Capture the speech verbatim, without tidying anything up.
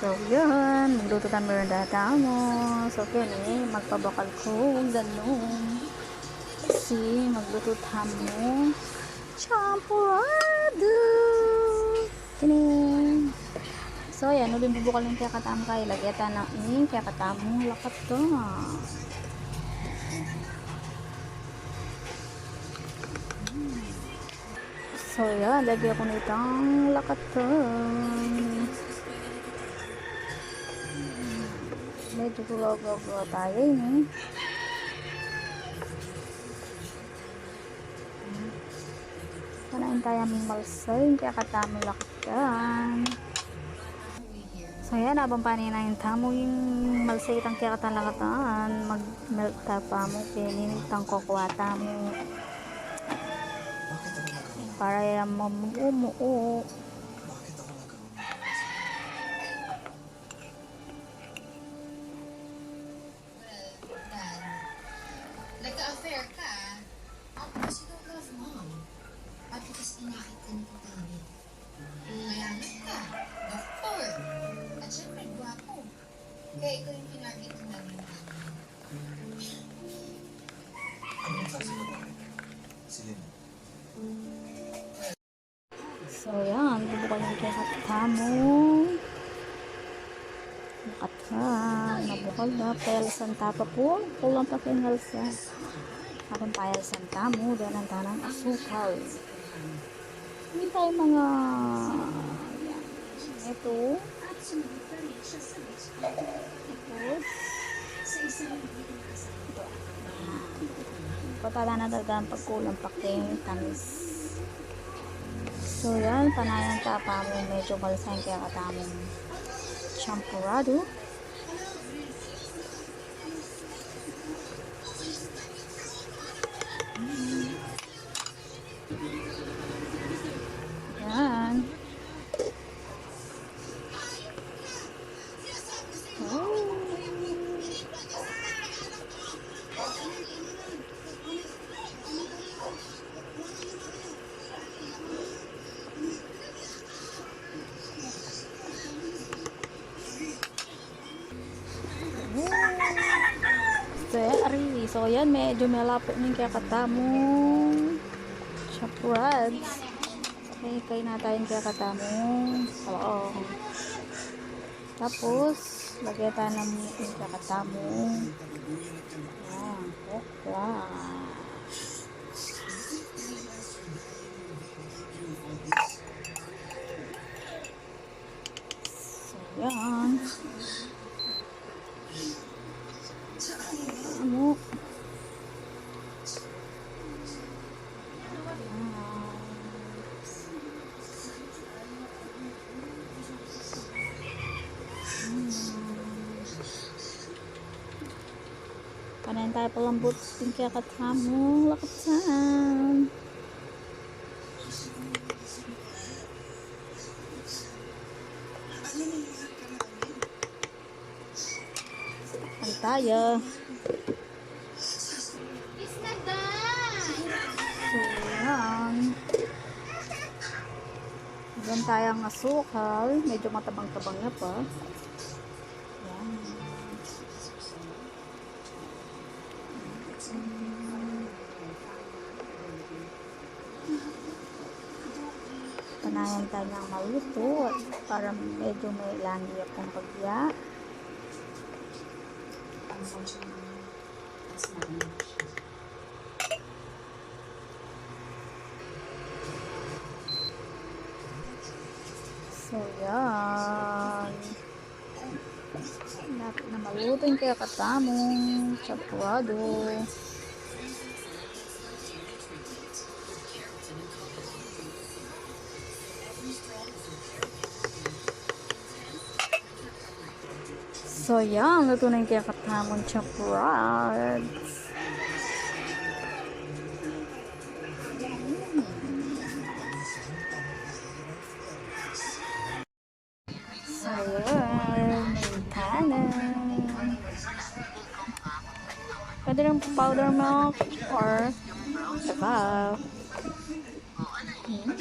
So, yun. Magluto tamu merienda tamu. So, keni, magpabakal ku danum. Kasi magluto tamu champurado. Keni. So, yan. Uli ming bubukal ing kekatamu, keni, lagyan ta na ing kekatamung lakatan. So, yan, lagyan ku na itang lakatan. Medyo gulaw-gulaw tamu ini. Panayan tamu malsa ing kekatamung lakatan. So, yan, abang panayan tamu ing malsa itang kekatamung lakatan, mag-melt tamu keni itang cocoa tamu. Para ya mamuo-muo. Well, Dad, nag-a-affair ka, ah. How because you don't love Mom? How because inakit ka ni Tita Amy? Mayaman ka, doktor, at syempre, gwapo. Kaya ikaw yung tinarget ng nanay mo. Anong klase ng babae? Si Lynette. So, yan. Bubukal ing kekatamung lakatan. Mabukal na. Payalsan ta pa pu. Kulang pa keng alsa. Abang payalsan tamu, daanan ta nang asukal. Ini tamu mga, yan. Ito. Tapos, patalan na talaga ang pagkulang pa keng tamis. So, yan, panayan ta pa mu, medyo malsa ing kekatamung champurado. Yan. Oh. So, yan, ari. So, yan, medyo malapit na ing kekatamung champurado. Okay, kain na tayung kekatamung. Oo. Tapos, lagyan ta na ing kekatamung. Yan, okra. So, yan. Amu. Panayan taya palambut ing kekatamung lakatan. Ano taya? So, yan. Lagyan taya ng asukal. Medyo matabang-tabang na pa. Yan. Panayan ta nang malutu para medyo mailandi ya pung bagya. So, yan. Malapit na malutu ing kekatamung champurado. So, yan. Lutu na ing kekatamung champurado. Ayan, may tana. Pwede rin powder milk or saka. Hmm.